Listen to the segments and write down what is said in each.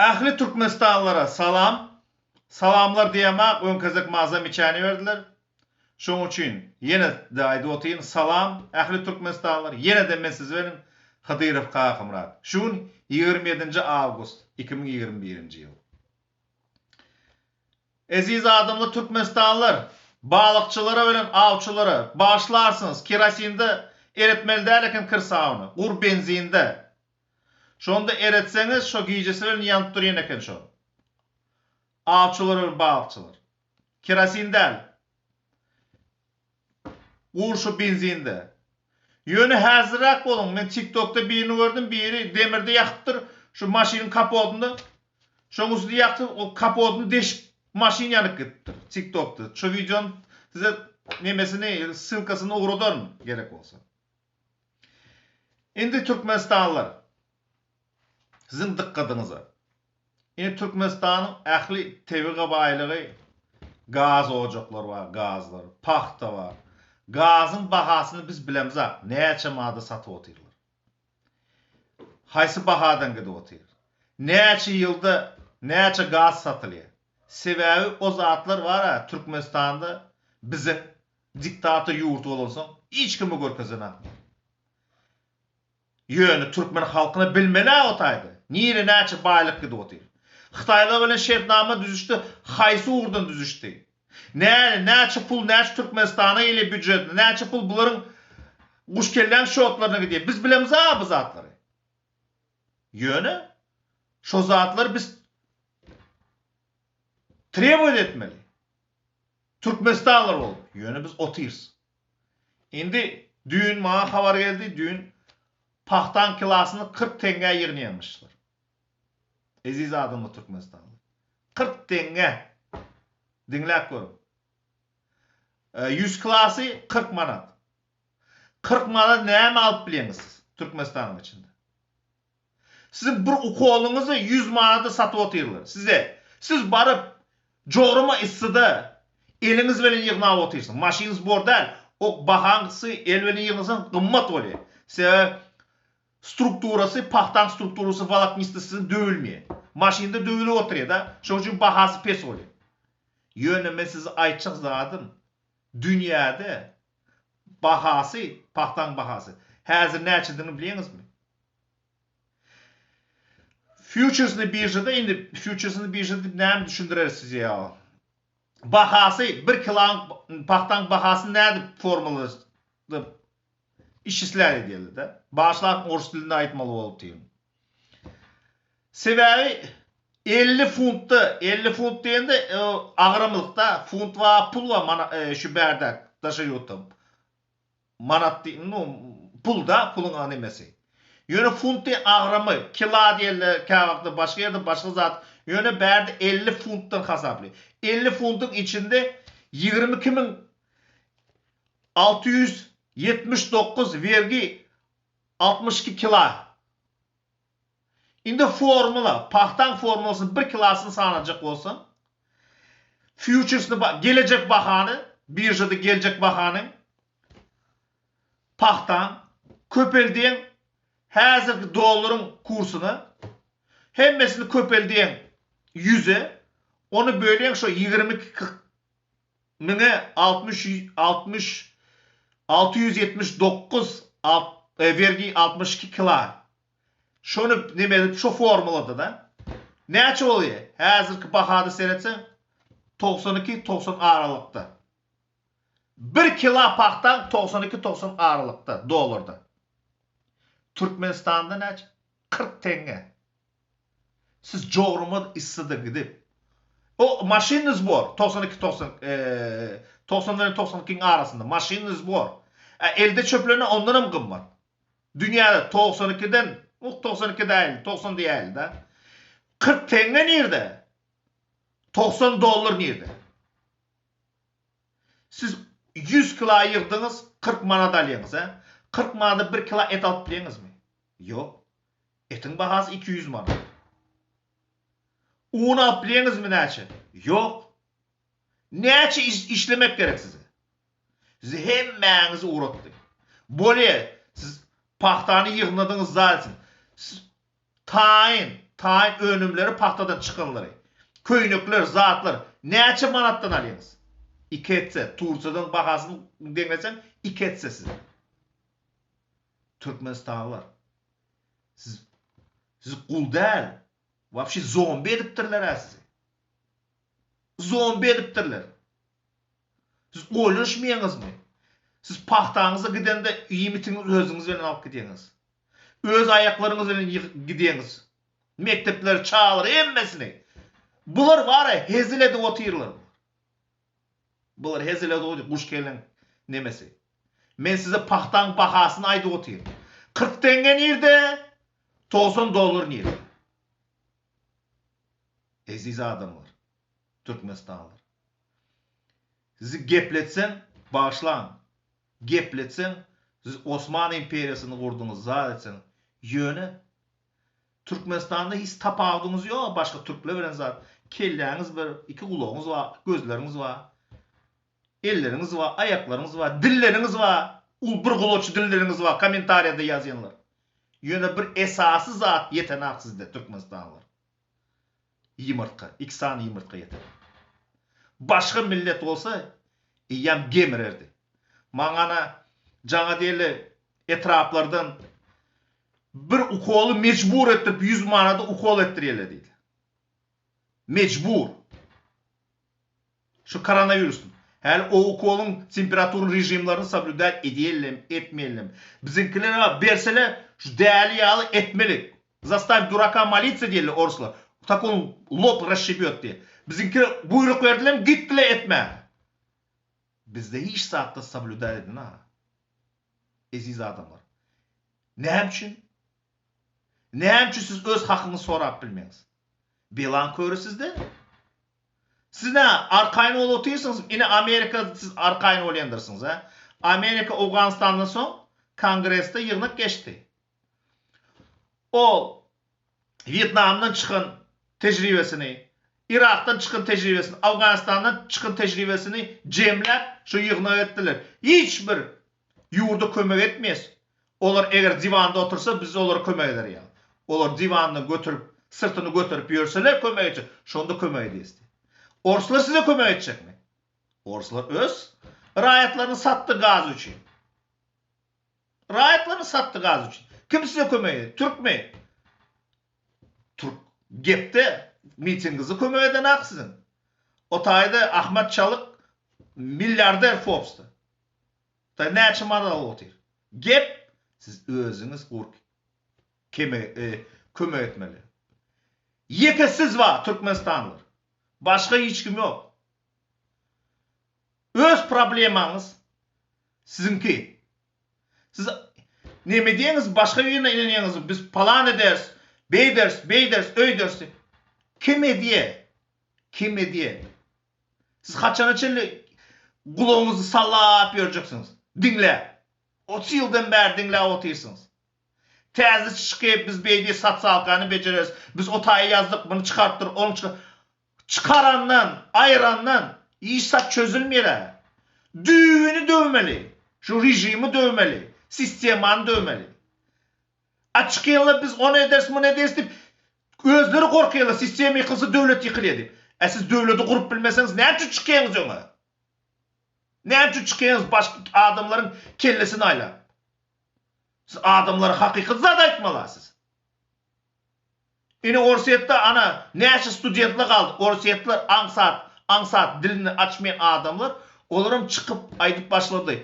Ähli Türkmenistanlylara salam. Salamlar diýemak öňkezek maňa zameçaniýa berdiler. Şoň üçin ýene de aýdyp otyryn salam ähli Türkmenistanlylar ýene de men siz bilen Hydyrow Kakamyrat. Şu gün 27-nji awgust 2021-nji ýyl. Eziz adamlar Türkmenistanlylar balykçylara bilen awçylara bagyşlarsyňyz kerosinde eretmeli däl eken kirsawyny gur benzinde Şonda eretseňiz şo gijesi bilen ýanyp durýan eken şo. Awçylar bilen balykçylar. Kerosin däl. Gur şu benzinde. Ýöne häzirräk boluň men tiktokda birini gördüm biri demirde ýakypdyr şu maşynyň kapodynda şoň üstünde ýakdy o kapodyny deşip maşyn ýanyp gidipdir tiktokda şo wideony size nemesini ssylkasyny ugradaryn gerek bolsa. Indi Türkmenistanlylar, siziň dykgadyňyza. Indi Türkmenistanyň ähli tebigy baýlygy gaz ojaklar bar, gazlar, pagta bar. Gazyň bahasyny biz bilemzak, näçe manada satyp otyrlar. Haýsy bahadan gidip otyr. Näçe ýylda näçe gaz satylýar. Sebäbi o zatlar bar-a Türkmenistanda biziň Diktator ýurty bolansoň hiç kime görkezenaklar. Ýöne türkmen halkyna bilmeli-ä o taýda. Nire näçe baýlyk gidip otyr. Hytaýlar bilen şertnama düzüşdi haýsy ugurdan düzüşdi. Nä näçe pul näçe Türkmenistana gelýär býujetine näçe pul bularyň guşkelläň şotlaryna gidýär. Biz bilemizä bu zatlary. Ýöne şo zatlary biz trebowat etmeli. Türkmenistanlylar bolup, ýöne biz otyrys. Indi düýn maňa habar geldi, düýn pagtaň kilosyny 40 teňňä ýygnaýarmyşlar. Eziz adamlar türkmenistanly. 40 teňňe. Diňläp görüň. 100 kilosy 40 manat. 40 manat näme alyp bilýäňiz siz Türkmenistanyň içinde? Siziň bir ukolyňyzy 100 manada satyp otyrlar. Size. Siz baryp jograma yssyda eliňiz bilen ýygnap otyrsyň. Maşyn zbor däl. O bahaňsy el bilen ýygnasaň gymmat bolýar. Sebäbi strukturasy, pagtaň strukturasy woloknistosy döwülmeýär. Maşynda döwülip otyrýar-da. Şonuň üçin bahasy pes bolýar. Ýöne men size aýtjak zadym, dünýäde bahasy, pagtaň bahasy häzir näçedigini bilýäňizmi? Fýuçersny biržada indi fýuçersny biržada diýip näme düşündireris size ýa. Bahasy bir kilaň pagtaň bahasyny nädip formulada işisläýdi diýeli-de. Başlap orus dilinde aýtmaly bolup diýen. Sebäbi 50 funtda, 50 funt diýende agramlykda funt bar, pul bar mana şu bärde daşary ýurtda. Manat diý, nu, pul da, puluň a nemesi. Ýöne funt diý agramy, kila diýerler käwagtda başga ýerde başga zat. Ýöne bärde 50 funtdan hasaply. 50 funtuň içinde 22 679 wergi 62 kila. Indi formula, pagtaň formulasyny bir kilosyny sanajak bolsaň, fýuçersni gelejek bahany, biržada geljek bahany pagtaň köpeldýäň häzirki dollaryň kursyna, hemmesini köpeldýäň ýüze, ony bölýäň şo 22 müňe 60 60 679 wergi 62 kila Şony neme edip şo formulada da. Näçe bolýar? Häzirki bahada seretseň 92 90 aralykda. 1 kilo pagtaň 92 90 aralykda dollarda. Türkmenistanda näçe? 40 teňňe. Siz jogrumaz yssyda gidip o maşynny zbor 92 90 90 bilen 92-iň arasynda maşynny zbor. Elde çöplene ondan hem gymmat. Dünýäde 92-den, uh 92 däl, 90 diýäýeli-de. 40 teňňe nirde? 90 dollar nirde? Siz 100 kilo ýygdyňyz, 40 manat alýaňyz, hä? 40 manada 1 kilo et alyp bilýäňizmi? Ýok. Etiň bahasy 200 manat. Un alyp bilýäňizmi näçe? Ýok. Näçe işlemek gerek size? Sizi hemmäňizi ugratdy. Bolýa, siz pagtany ýygnadyňyz zat etsin. Siz taýyn. Taýyn önümleri pagtadan çykanlary. Köýnekler, zatlar näçe manatdan alýaňyz? Iki etse, Tursiýadan bahasyny deňleseň iki etse size. Türkmenistanlylar siz siz gul däl, wapşe zombi edipdirler-ä sizi. Zombi edipdirler. Siz oýlanyşmaýaňyzmy? Siz pagtaňyza gidende iýmitiňizi özüňiz bilen alyp gidýäňiz. Öz aýaklaryňyz bilen gidýäňiz. Mekdepleri, çagalary hemmesini. Bular bar-a hezil edip otyrlar. Bular hezil edip otyr, guş keleň nemesi. Men size pagtaň bahasyny aýdyp otyryn. 40 teňňe nirde? 90 dollar nirde? Eziz adamlar, türkmenistanlylar. Sizi gepletseň, bagyşlaň, gepletseň, siz Osman imperiýasyny gurduňyz, zat etseň. Ýöne Türkmenistanda hiç tapawudyňyz ýok başga türkler bilen zat. Kelläňiz bir, iki gulagyňyz bar, gözleriňiz bar, elleriňiz bar, aýaklaryňyz bar, dilleriňiz bar. Ul bir gulaç dilleriňiz bar kommentariýada ýazýanlar. Ýöne bir esasy zat ýetenak sizde türkmenistanlylar. Ýumurtga, iki sany ýumurtga ýeter. Başga millet bolsa eýýäm gemirerdi. Maňa ana jaňa diýeli etraplardan bir ukoly mejbur etdirip 100 manada ukol etdirýärler diýdi. Mejbur. Şu koronawirusdan. Häli o ukolyň temperaturny režimlerini soblýudat edýärlermi, etmeýärlermi? Biziňkiler berseler şu däli ýaly etmeli. Zastaw duraka molitsa diýerler oruslar. Tak on lob rasşibýot diýer. Biziňkiler buýruk berdilermi gitdiler etmäge. Bizde hiç zatda soblýudat edilmä. Eziz adamlar. Näme üçin? Näme üçin siz öz hakyňyzy sorap bilmeňiz? Belaň köri sizde. Siz nä arkaýyn bolup otyrsyňyz? Ine Amerika siz arkaýyn bolýandyrsyňyz hä? Amerika Owganystandan soň Kongresde ýygnak geçdi. Ol Wýetnamdan çykan tejribesini, Yrakdan çykan tejribesini, Owganystandan çykan tejribesini jemläp şu ýygnak etdiler. Hiç bir ýurda kömek etmeýäs. Olar eger diwanda otursa biz olara kömek eder ýaly. Olar diwandan göterip, syrtyny göterip ýörseler kömek etjek, şonda kömek edýäs diýip. Orslar size kömek etjekmi? Orslar öz raýatlaryny satdy gaz üçin. Raýatlaryny satdy gaz üçin. Kim size kömek eder? Türkmi? Türk gepde mitingizi kömek edenak siziň. O taýda Ahmet Çalyk milliarder Forbesda. Ta näçe manat alyp otyr. Gep siz özüňiz gurk keme e, kömek etmeli. Ýeke siz bar Türkmenistanlylar. Başga hiç kim ýok. Öz problemaňyz siziňki. Siz neme diýeňiz başga birine inenýäňiz biz palan ederis, beýderis, beýderis, öýderis diýip. Kim edýä? Kim edýä? Siz haçana çenli gulagyňyzy sallap ýörjeksiňiz? Diňläp. 30 ýyldan bäri diňläp otyrsyňyz. Täze çykyp biz beýdi sosialkany bejereris. Biz o taýy ýazdyk, muny çykarypdyr, ony çykar. Çykarandan, aýyrandan hiç zat çözülmeýär. Düýbüni döwmeli. Şu režimi döwmeli. Sistemany döwmeli. A çykýarlar biz ony ederis, muny ederis diýip özleri gorkýarlar, sistema ýykylsa döwlet ýykylýar diýip. A siz döwleti gurup bilmeseňiz näme üçin çykýaňyz öňe? Näme üçin çykýaňyz başga adamlaryň kellesini aýlap? Siz adamlara hakykat zat aýtmaly siz. Ine Orsýetde ana näçe studentler galdy. Orsýetler aňsat, aňsat dilini açmaýan adamlar, olaram çykyp aýdyp başlady.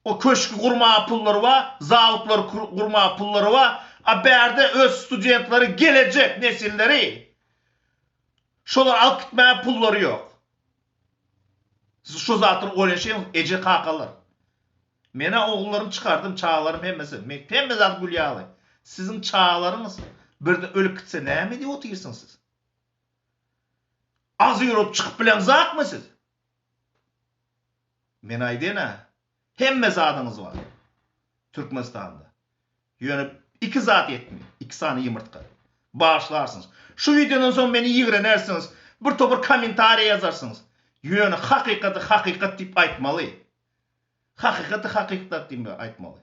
O köşgi gurmaga pullary bar, zawodlary gurmaga pullary bar, a bärde öz studentleri gelejek nesilleri şolary alyp gitmäge pullary ýok. Siz şu zatlary oýlanşyňyz eje kakalar. Menä ogullarymy çykardym çagalarym hemmesi men hemme zat gül ýaly. Siziň çagalaryňyz birden ölüp gitse näme edip otyrsyňyz siz? Agzy ýürek çykyp bileňzakmy siz? Men aýdýan-a hemme zadyňyz bar Türkmenistanda. Ýöne iki zat ýetmeýär. Iki sany ýumurtga. Bagyşlarsyňyz. Şu wideodan soň meni ýigrenersiňiz. Bir topar kommentariýa ýazarsyňyz. Ýöne hakykaty hakykat diýip aýtmaly. Hakykaty hakykat diýip aýtmaly.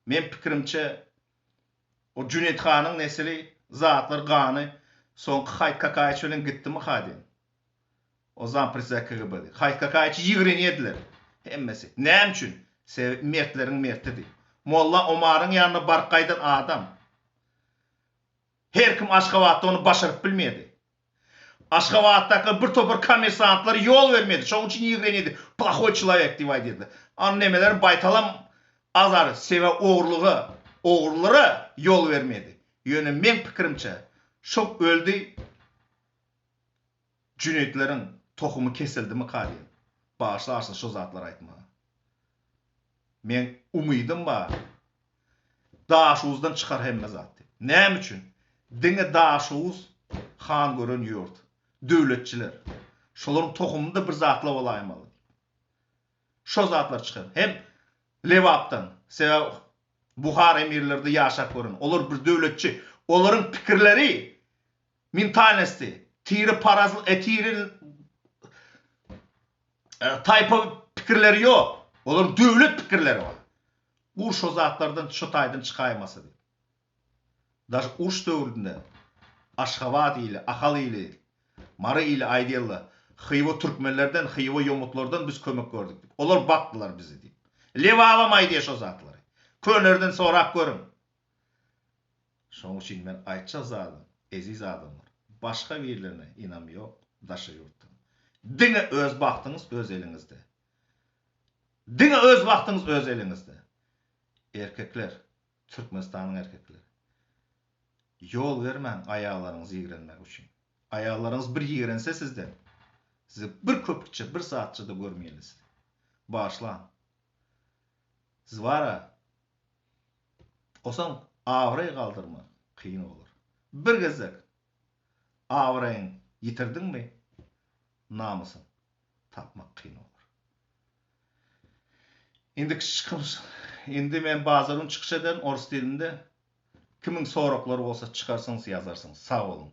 Men pikirimçe o Jüneýt hanyň nesili. Zatlar gany soňky Haýt Kakaýewiç bilen gitdimi-ha diýen. O zampredsedatelь KGB-di. Haýt Kakaýewiçi ýigrenýediler. Hemmesi. Näme üçin? Sebäbi mertleriň mertidi. Molla Omaryň ýanyna baryp gaýdan adam. Her kim Aşgabatda ony başaryp bilmedi. Aşgabatdaky bir topar kommersantlar ýol bermedi. Şonuň üçin ýigrenýedi. Plohoý çelowek diýip aýdýardylar. Ony nemeler baýtalam azar sebäbi ogurlyga, ogrulara ýol bermedi. Ýöne meň pikirimçe şol öldi Jüneýtleriň tohumy kesildimika diýen. Bagyşlarsyňyz şo zatlary aýtmaga. Meň umydym bar. Daşoguzdan çykar hemme zat diýip. Näme üçin? Diňe Daşoguz han gören ýurt. Döwletçiler. Şolaryň tohumynda bir zatlar bolaýmaly diýip. Şo zatlar çykar. Hem Lebapdan. Sebäbi Buhara emirleride ýaşap gören. Olar bir döwletçi. Olaryň pikirleri mentalnosti, tire parazl e tire taýpa pikirleri ýok. Olaryň döwlet pikirleri bar. Gur şo zatlardan şo taýdan çykaýmasa diýip. Daş uruş döwründe Aşgabat ili, Ahal ili, Mary ili aýdýarlar, Hywa türkmenlerden, Hywa ýomutlardan biz kömek gördük diýip. Olar bakdylar bizi diýip. Lebabam aýdýar şo zatlary. Könelerden sorap görüň. Şonuň üçin men aýtjak zadym, eziz adamlar, başga birlerine ynam ýok daşary ýurtdan. Diňe öz bagtyňyz öz eliňizde. Diňe öz bagtyňyz öz eliňizde. Erkekler, Türkmenistanyň erkekleri. Ýol bermäň aýallaryňyzy ýigrenmegi üçin. Aýallaryňyz bir ýigrense sizden, sizi bir köpükçe, bir saatça-da görmeýärler sizi. Bagyşlaň. Siz bara Osaň abraý galdyrmak kyn bolar. Bir gezek abraýyň ýitirdiňmi, namysyň tapmak kyn bolar. Indiki çykyş indi men bazar gün çykyş ederin orus dilinde. Kimiň soraglary bolsa çykarsyňyz ýazarsyňyz. Sag boluň.